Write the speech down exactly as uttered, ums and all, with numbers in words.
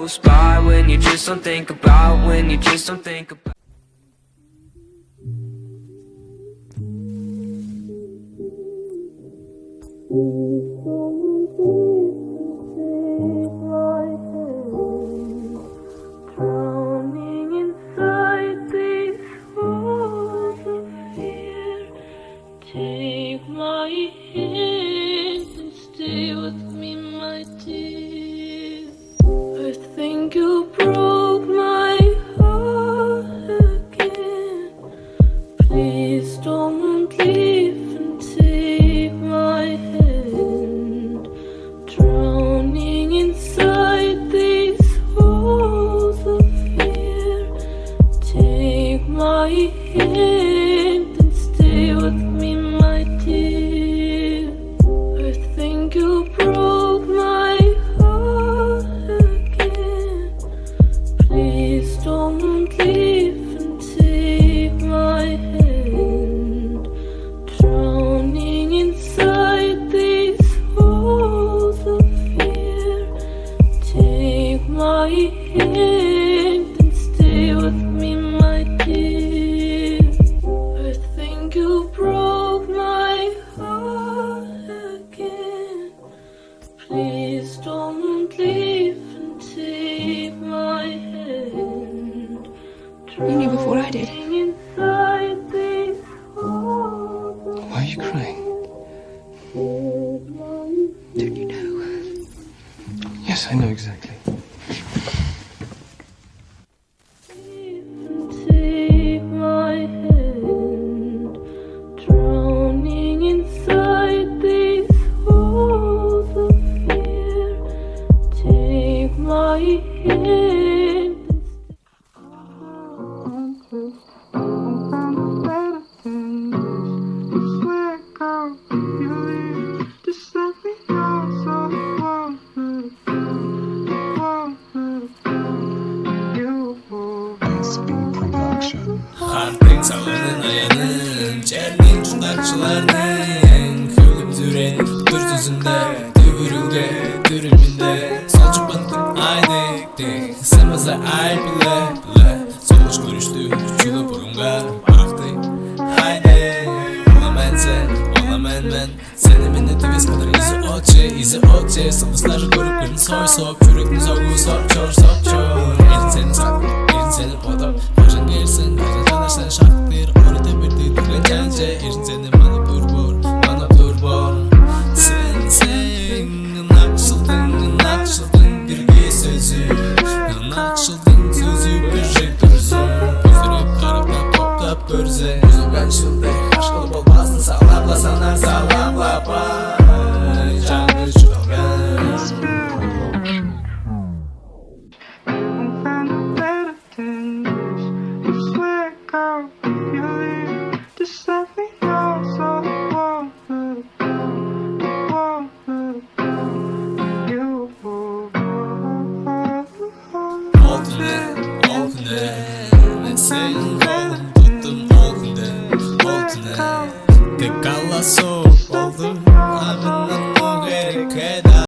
Spy when you just don't think about, when you just don't think about. Drowning inside these walls of fear, take my hand and stay with me, my dear. I think you broke my heart again. Please don't leave and take my hand. Drowning inside these walls of fear, take my hand and stay with me, my dear. I think you broke my heart again. Please don't leave and take my hand. Drowning inside these walls of fear, take my hand and stay with me, my dear. I think you broke my heart again. Please don't leave and take my hand. You knew before I did. Drowning inside these walls of Why are you crying? Don't you know? Yes, I know exactly. Take my hand, drowning inside these walls of fear. Take my hand and stay. Хартың салгынын аянын, черниң чурттакчыларның хөлүм-сүрен дүрзүзүнде, дүвүрүлге дүрүмүнде, солчупкан айдыктыг, сымыза ай биле-биле, солуш көрүштү чүгле бурунга бакты. Хайде, ол мен сен, ол мен мен, сени мени дивес кылыр изи отче, изи отче, сылдыслар көрүп, күн сой соп, чүректин согу соп чор, соп чор. Эрин сени сактып, эрин сени бодап, кажан кээрсиң, кажан чанарсың, шактыр, ору демирди дүрген чанче, эрин сени манап тур боор, манап тур боор. Сен, сен, ынакшылдың, ынакшылдың бирги сөзү, ынакшылдың сөзү бижик турзун, бүзүреп, карактап, коптап көрзе, үзүлген шылдыр кашкыл болбазын, салап-ла санар, салап-ла бай, чаңгыс чуртталган. Ол хүнде, ол хүнде, мен сээң холуң туттум ол хүнде, ол хүнде. Ты голосов